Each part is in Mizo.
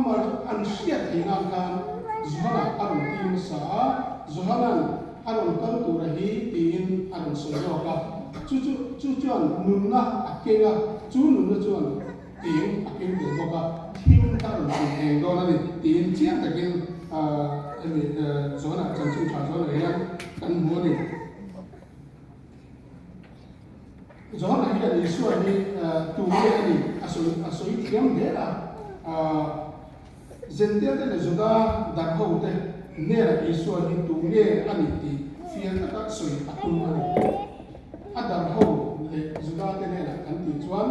Amaherawhchu an hriat theih nan khan Johana a rawn tir hmasa a, Johana'n a rawn kal tura hi tiin a rawn sawi lawk a, chu chu chu chuan nunna a keng a, chu nunna chuan eng a keng tel bawk a, thim kha a rawn chhun eng dawn a ni tiin chiang takin hemi Johana chanchin tha Johana hian kan hmu a ni. Johana hian Isua hi tu nge a nih a sawi a sawi thiam hle a. Zentilte leh Juda darh ho te hnenah Isua hi tu nge a nih tih fiah taka sawi a tum a ni. A darh ho leh Juda te hnenah kan tih chuan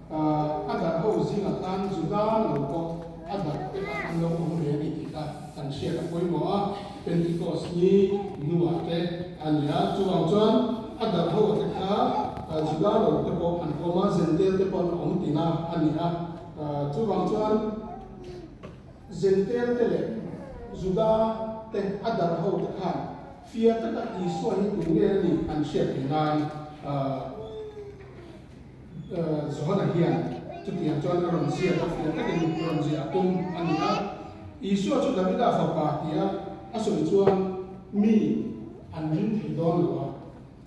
A darh ho zingah khan Juda lo pawh a darh te kha an lo awm ve a ni tih kha kan hriat a pawimawh a, Pentecost ni hnuah te a ni a. Chuvang chuan a darh ho te kha Juda lo te pawh an awm a, Zentail te pawh an awm tina a ni a. Chuvang chuan Zentail te leh Juda te a darh ho te khan fiah taka Isua hi tu nge a nih an hriat theih nan Johana hian chutiang chuan a rawn ziak a, fiah takin rawn ziah a tum a ni a. Isua chu Davida fapa tia a sawi chuan mi an ring thei dawn lo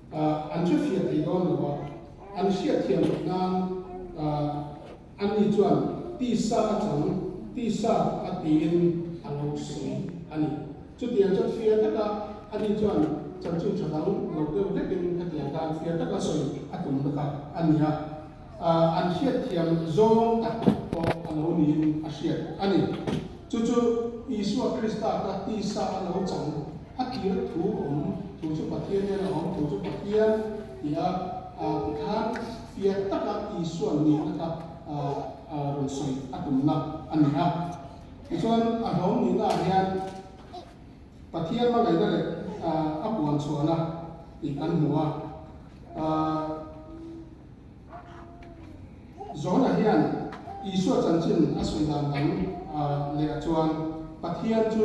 a, an hre fiah thei dawn lo a, an hriat thiam loh nan ani chuan tisa a chang, tisa a tiin a lo sawi a ni. Chutiang chuan fiah taka ani chuan chanchin tha dang lo deuh hlekin hetiang khan fiah taka sawi a tumna kha a ni a, an hriatthiam zawng tak pawh a lo niin a hriat a ni. Chu chu Isua Krista kha tisa a lo chang a tir thu awm, thu chu Pathian hian a awm, thu chu Pathian tia tikhan fiah taka Isua nihna kha rawn sawi a tumna a ni a. Tichuan, a hlawm nihnaah hian Pathian hmangaihna leh a puan chhuahna tih kan hmu a. Johana hian Isua chanchin a sawi dan dang lehah chuan Pathian chu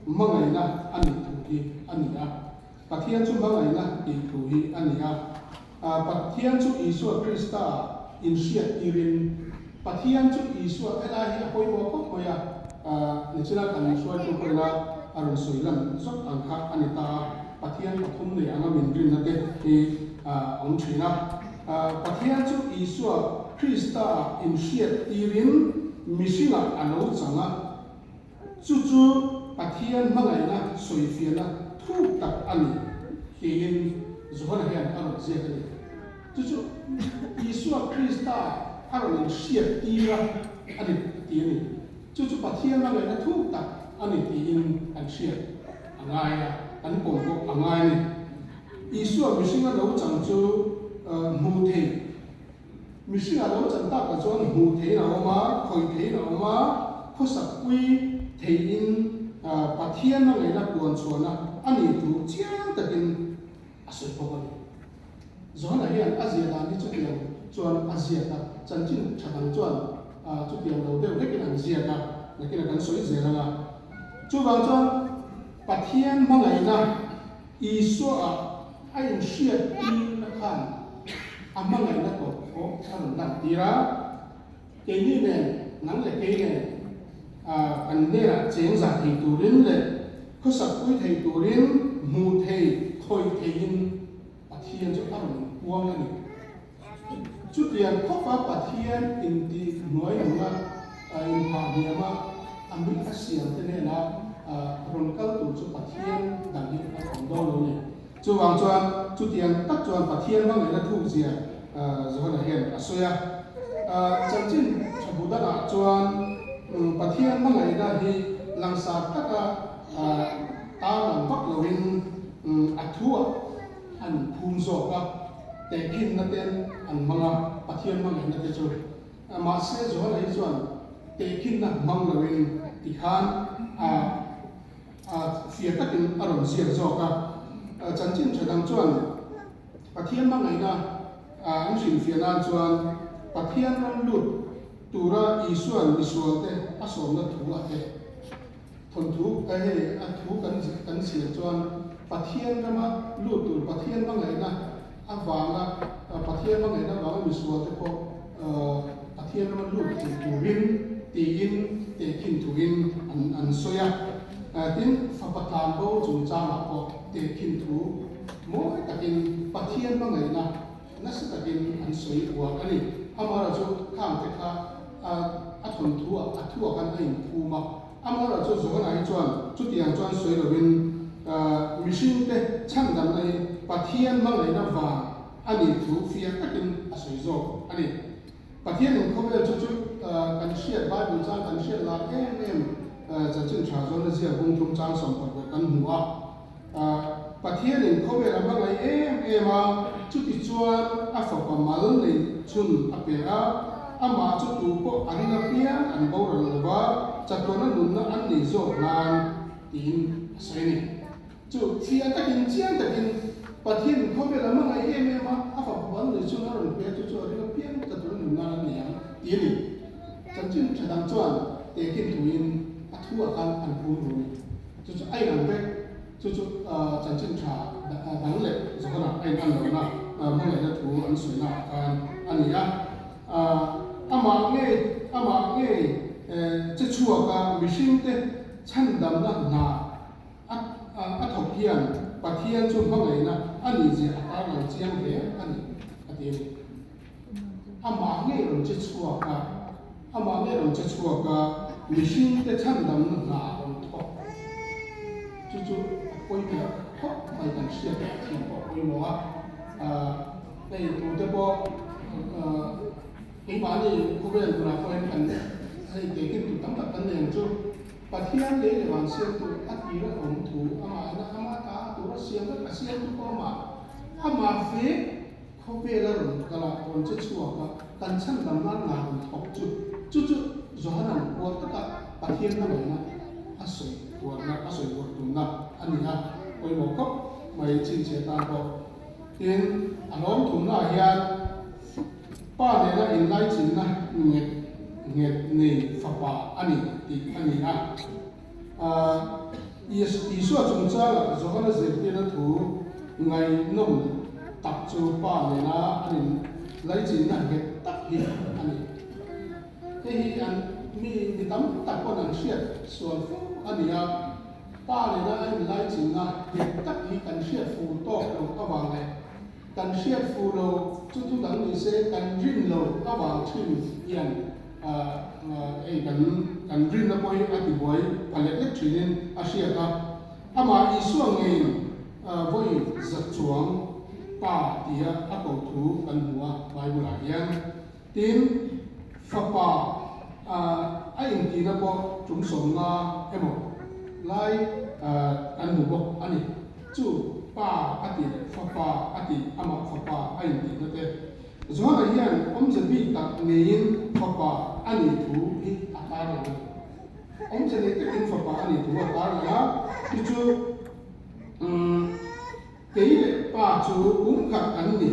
hmangaihna a nih thu hi a ni a. Pathian chu hmangaihna tih thu hi a ni a. Pathian chu Isua Krista inhriat tirin Pathian chu Isua helai hi a pawimawh khawp mai a, nichina kan hruaitu pawhin a a rawn sawi lan zawk ang kha a ni ta a, Pathian pathum nei anga min rinna te hi a awm thin a. Pathian chu Isua Krista ah inhriat tirin mihringah a lo chang a. Chu chu Pathian hmangaihna sawifiahna thuk tak a ni, tiin Johana hian a rawn ziak a ni. Chu chu Isua Krista a rawn inhriat tir a a ni ti a ni. Chu chu Pathian hmangaihna thuk tak a ni tiin kan hriat a ngai a, kan pawm pawh a ngai a ni. Isua mihringa lo chang chu hmuh theih. Mihring a lo chan takah chuan hmuh theihin a awm a, khawih theihin a awm a, khawsakpui theihin Pathian a ngaihna puan chhuahna a nih thu chiang takin a sawi bawk a ni. Johana hian a ziah dan hi chutiang chuan a ziak a, chanchin tha dang chuan chutiang lo deuh hlekin an ziak a, nakinah kan sawi zel ang a. Chuvang chuan Pathian hmangaihna Isua-ah A inhriat tirna khan a hmangaihna tawh pawh a rawn lan tir a, keini nen, nang leh kei nen, kan hnenah cheng zah thei turin leh khawsak pui thei turin hmuh thei, khawih theiin Pathian chu a rawn inpuang a ni. Chutiang khawpa Pathian intih hnuai nunga inphah hniama a mit a siam te hnena rawn kal tur chu Pathian dang hi a awm dawn lo a ni. Chuvang chuan chutiang tak chuan Pathian hmangaihna thukzia Johana hian a sawi a. Chanchin tha bu dangah chuan Pathian hmangaihna hi langsar taka tarlang vak loin a thuah An phum zawk a, tehkhinna ten an hmang a, Pathian hmangaihna te chu. Mahse Johana hi chuan tehkhinna hmang loin tikhan a a fiah takin a rawn ziak zawk a. Chanchin tha dang chuan Pathian hmangaihna an hrilhfiah nan chuan Pathian ram lut tura Isua'n misualte a sawmna thu a te. Thawnthu ka hei a thu kan kan chhiar chuan Pathian rama lut tur Pathian hmangaihna avanga Pathian hmangaihna avanga misual te pawh Pathian rama lut thei turin tiin tehkhin thuin. sawi a. Tin, fapa tlanbo chungchangah pawh tehkhin thu mawi takin Pathian hmangaihna nasa takin an sawi uar a ni. Amaherawhchu khangte kha a thawnthu ah a thuah khan a inphum a. Amaherawhchu Johana hi chuan chutiang chuan sawi lovin mihringte chhandamna hi Pathian hmangaihna vang a nih thu fiah takin a sawi zawk a ni. Pathianin khawvel chu chu kan hriat Bible chang kan hriat lar em em chanchin tha zawn a ziak bung thum chang 16 kan hmu a. Pathianin khawvel a hmangaih em em a, chuti chuan a fapa mal neih chhun a pe a, amah chu tu pawh a ring apiang an boral lo va, chatuana nunna an nei zawk nan tiin a sawi a ni. Chu fiah takin, chiang takin Pathian khawvel a hmangaih em em a, a fapa mal neih chhun a rawn pe a, chu chu a ring apiang chatuana nunna an nei ang ti a ni. Chanchin tha dang chuan tehkhin thuin a thu ah khan an phum ru a ni. Chu chu a inang vek, chu chu chanchin tha dang leh Johana a inan lohna hmangaihna thu an sawina ah khan a ni a. Amah ngei, amah ngei che chhuaka mihringte chhandamna hna a a thawk hian Pathian chu hmangaihna a nih zia a tarlang chiang hle a ni, a ti a ni. Amah ngei rawn che chhuak a, amah ngei rawn che chhuak a, mihringte chhandamna hna a rawn thawk. Chu chu a pawimawh khawp mai kan hriat a thiam pawh a pawimawh a, hei tute pawh keimahni khawvel nunah pawh hian kan hei tehkhin tur tam tak kan nei ang chu. Pathian lei leh van siamtu a tir a awm thu amah ina ama ta a tur a siam vek a siamtu pawh amah amah ve Khawvel a rawn kal a, rawn che chhuak a, kan chhandam nan hna rawn thawk chu, chu chu Johana'n uar taka Pathian hmangaihna a sawi uarna, a sawi uar tumna a ni a, pawimawh khawp mai chhinchhiah tan pawh. Tin, a hlawm thumnaah hian Pa nena inlaichinna nghet nghet nei fapa a ni tih a ni a. Isua chungchanga Johana zirtirna thu ngaihnawm tak chu Pa nena an inlaichinna nghet tak hi a ni. Hei hi an mi mi tam tak pawn an hriat sual fo a ni a, Pa nena a inlaichinna nghet tak hi kan hriat fu tawk lo avang leh Kan hriat fuh lo chu thu dang ni se kan rin lo avang thin hian hei kan kan rinna pawh hi a tibuai pha lek lek thinin a hriat a. Amah Isua ngeiin vawi zat chuang Pa tia a ko thu kan hmu a Bible ah hian. Tin, Fapa a intihna pawh tum 50 emaw lai kan hmu bawk a ni. Chu Pa a tih leh Fapa a tih amah Fapa a intihna te. Johana hian awmze bik tak neiin Fapa a nih thu hi a tarlang a ni. Awmze nei takin Fapa a nih thu a tarlang a, chu chu Kei leh Pa chu kum khat kan ni,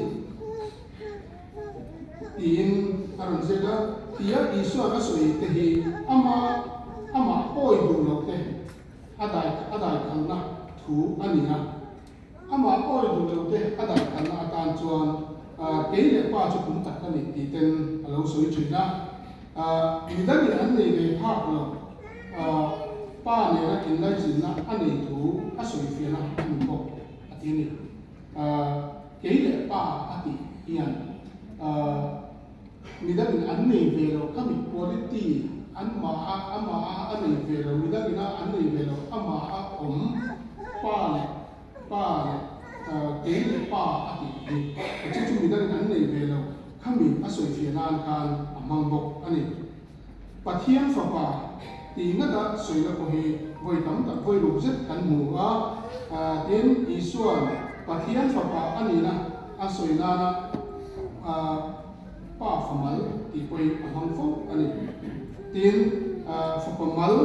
tiin a rawn ziak a. Tia Isua'n a sawi te hi ama amah pawi duh loh te a dai a daikhalna thu a ni a. Amah pawi duh loh te a daikhalna atan chuan kei leh Pa chu kum khat ka ni tih ten a lo sawi thin a. Midangin an nei ve phak lo. Pa nena inlaichinna a nei thu a sawifiahna a ni bawk a ti a ni. Kei leh pa a tih hian midangin an nei ve lo, khami quality an maha amaha a nei ve lo, midangina an nei ve lo, amaha awm pa leh pa leh kei leh pa a tih hi chu chu midangin an nei ve lo, khami a sawifiah nan khan a hmang bawk a ni. Pathian Fapa tih ngata sawina pawh hi vawi tam tak vawi ruk zet kan hmu a, tin Isua'n Pathian Fapa a nihna a sawi nana Pa fa mal tih pawhin a hmang fo a ni. Tin, Fapa mal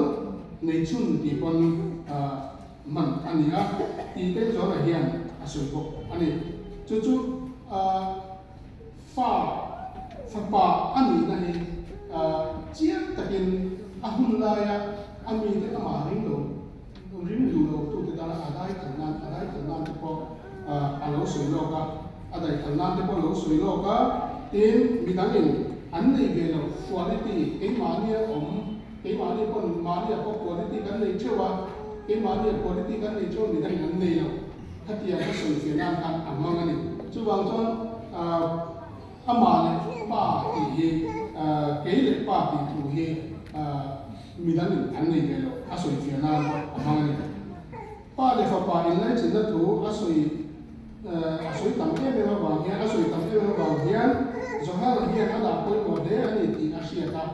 nei chhun tih pawn hman a ni a, tih te Johana hian a sawi bawk a ni. Chu chu Fa, fapa a nihna hi chiang takin a hun laia a mite amah ring lo, ring duh lo tute tana a daikhal nan, a daikhal nan te pawh a lo sawi lawk a, a daikhal nan te pawh a lo sawi lawk a, tin midangin an nei ve lo quality keimahnia awm, keimahni pawn mahnia pawh quality kan. kan nei theuh a, keimahnia quality kan nei theuh a, midangin an nei lo. Khatiang ka sawi fiah nan khan a hmang a ni. Chuvang chuan amah leh pa tih hi, kei leh pa tih thu hi midangin an nei ve lo, a sawi fiah nan pawh a hmang a ni. Pa leh fapa inlaichinna thu a sawi a sawi tam em em avang hian a sawi tam em em avang hian Johana hian a dah pawimawh hle a ni tih a hriat a.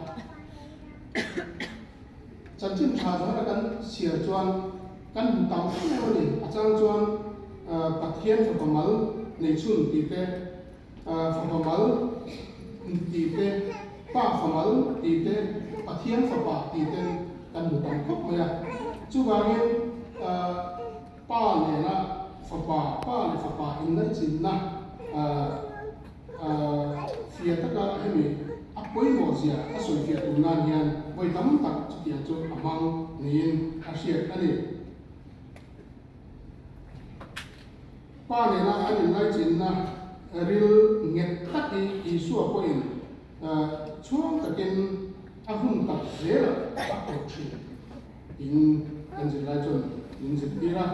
Chanchin tha Johana kan chhiar chuan kan hmu tam em em a ni. A chang chuan Pathian fapa mal neichhun tih te, fapa mal tih te, Pa fa mal tih te, Pathian fapa tih ten kan hmu tam khawp mai a. Chuvangin Pa nena fapa, Pa leh fapa inlaichinna fiah taka hemi a pawimawh zia a sawifiah tum nan hian vawi tam tak chutiang chu a hmang niin a hriat a ni. Pa nena an inlaichinna ril nghet tak hi Isua pawhin chhuang takin a hun tak zelah a phawrh thin tiin kan zirlai chuan min zirtir a.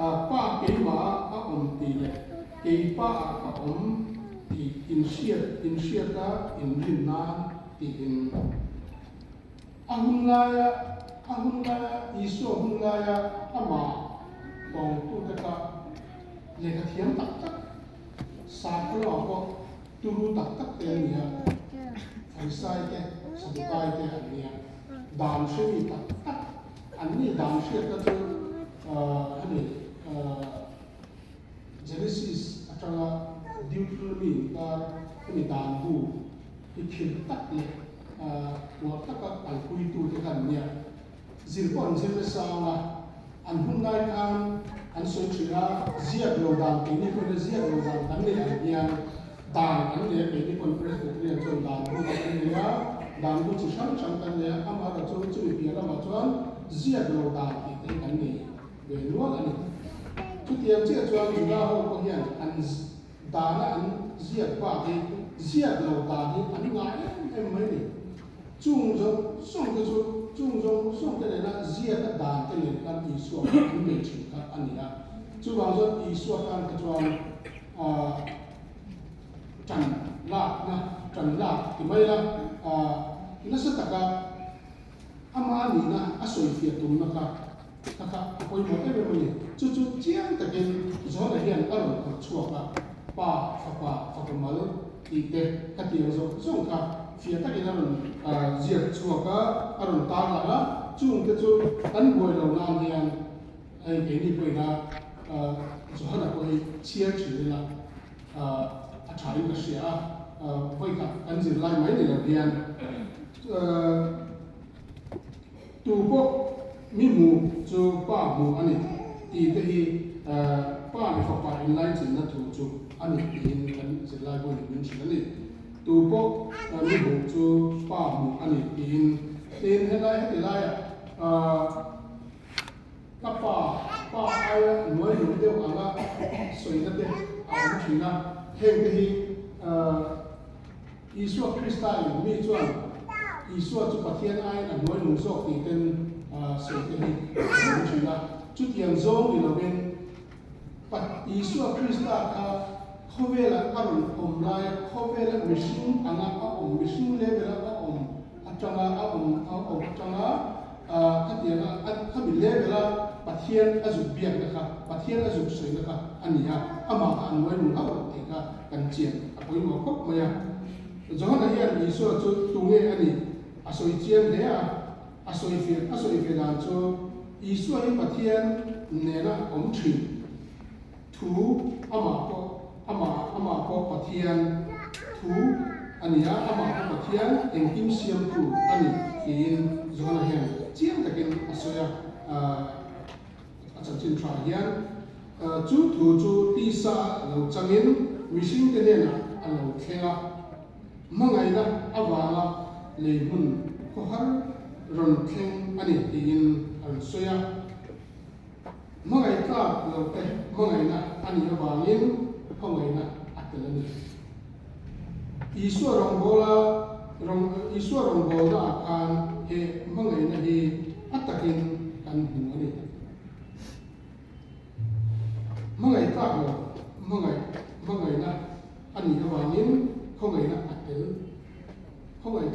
Pa keimah a awm tih leh keipa ah ka awm tih inhriat inhriata inrin nan tiin A hun laia, a hun laia, Isua hun laia amah tawngtute kha lehkha thiam tak tak, sakhaw lamah pawh turu tak tak te an ni a, Farisai te, Sadukai te an ni a, dan hremi tak tak an ni. Dan hriatna chu hemi Genesis atanga Deuteronomy inkar hemi dan bu hi thil tak leh uar taka kalpuitute kha an nia. Zir pawh an zir nasa ang a, an hun lai khan an sawi thin a, ziak lo dan keini pawhin a ziak lo dan kan nei ang hian dan kan nei a, keini pawhin Presbyterian chuan dan bu kha kan nei a, dan bu chi hrang hrang kan nei a, amaherawhchu chumi piah lamah chuan ziak lo dan tih te hi kan nei ve nual a ni. Chutiang chiah chuan Juda ho pawh hian an Dana an ziak bak hi ziak lo dan hi an ngah em em mai ni. Chung zawng zawng te chu chung zawng zawng te nena ziaka dan te nen khan Isua kha an nei thin kha a ni a. Chuvang chuan Isua khan kha chuan aah tan lakna tan lak ti mai la aah nasa taka ama nihna a sawifiah tumna kha Kha kha a pawimawh em em a ni. Chu chu chiang takin Johana hian a rawn phawrh chhuak a, Pa, Fapa, Fapa mal tih te kha tiang zawng zawng kha fiah takin a rawn ziak chhuak a, a rawn tar lang a. Chung te chu kan buai lo nan hian hei keini pawhin a Johana pawh hi chhiar thin ila a tha in ka hria a, vawikhat kan zirlai mai ni lo hian. Tu pawh mi hmu chu Pa hmu a ni tih te hi Pa leh Fapa inlaichinna thu chu a ni tiin kan zirlai buain min hrilh a ni. Tu pawh mi hmu chu Pa hmu a ni tiin. Tin, helai heti laiah ka pa, pa aia nuai lung deuh anga sawina te a awm thin a, heng te hi Isua Krista in mi chuan Isua chu Pathian aiin a hnuai nung zawk tih ten sawi te hi a awm thin a. Chutiang zawng ni lovin Isua Krista kha khawvelah a rawn awm laia khawvela mihring anga a awm, mihring level-a a awm atanga a awm a awm atanga khatianga khami level-a Pathian a zuk biakna kha, Pathian a zuk sawina kha a ni a, amah kha a hnuai nung hauh loh tih kha Kan chian a pawimawh khawp mai a. Johana hian Isua chu tunge a nih a sawi chiang hle a, a sawi fiah a sawi ve dan chu Isua hi Pathian nena awm thin thu amah pawh amah amah pawh Pathian thu a ni a, amah pawh Pathian engkim siamtu a ni tiin Johana hian chiang takin a sawi a. A chanchin tha hian chu thu chu tisa lo changin mihringte hnenah a lo thleng a, hmangaihna avanga lei hmun khawhar rawn thleng a ni tiin a rawn sawi a. Hmangaih tlak lote hmangaihna a nih avangin khawngaihna a tel a ni. Isua rawngbawla Isua rawngbawlnaah khan he hmangaihna hi a takin.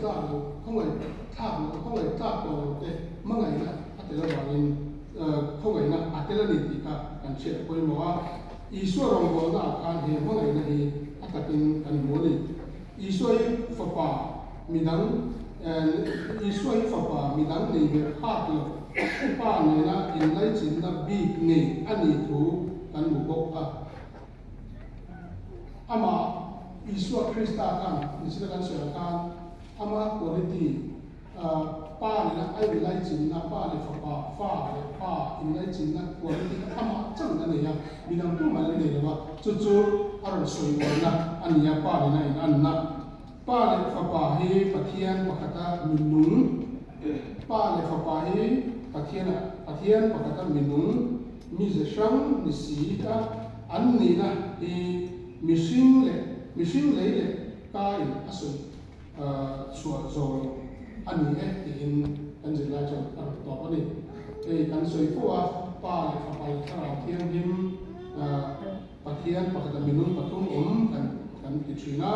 tlak loh, khawngaih thlak loh, khawngaih tlak tawh loh te hmangaihna a tel avangin khawngaihna a tel a ni tih kha kan hriat a pawimawh a. Isua rawngbawlna ah khan he hmangaihna hi a takin kan hmu a ni. Isua hi fapa midang Isua hi fapa midang nei ve phak lo, Pa nena inlaichinna bik nei a nih thu kan hmu bawk a. Amah Isua Krista khan nichina kan sawi ang khan ama quality Pa nena a inlaichinna, Pa leh Fapa, Fa leh Pa inlaichinna quality kha amah chang a nei a, midang tumah an nei lo a, chu chu a rawn sawi uarna a ni a, Pa nena inanna. Pa leh Fapa hi Pathian pakhata minung, Pa leh Fapa hi Pathiana Pathian pakhata minung, mize hrang ni si a, an nihna hi mihring leh mihring lei leh kain a sawi chhuah zawh loh a ni e tiin kan zirlai chuan a rawn tawp a ni. Hei kan sawi fo a, Pa leh Fapa leh Thlarau Thianghlim Pathian pakhata minung pathum awm kan kan ti thin a,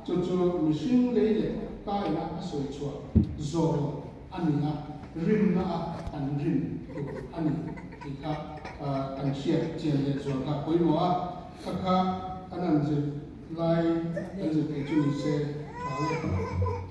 chu chu mihring lei leh kaina a sawi chhuah zawh loh a ni a, rimna a kan rim tur a ni tih kha kan hriat chian leh zual kha a pawimawh a, kha kha kan han zir lai kan zir theih chu ni se tha le.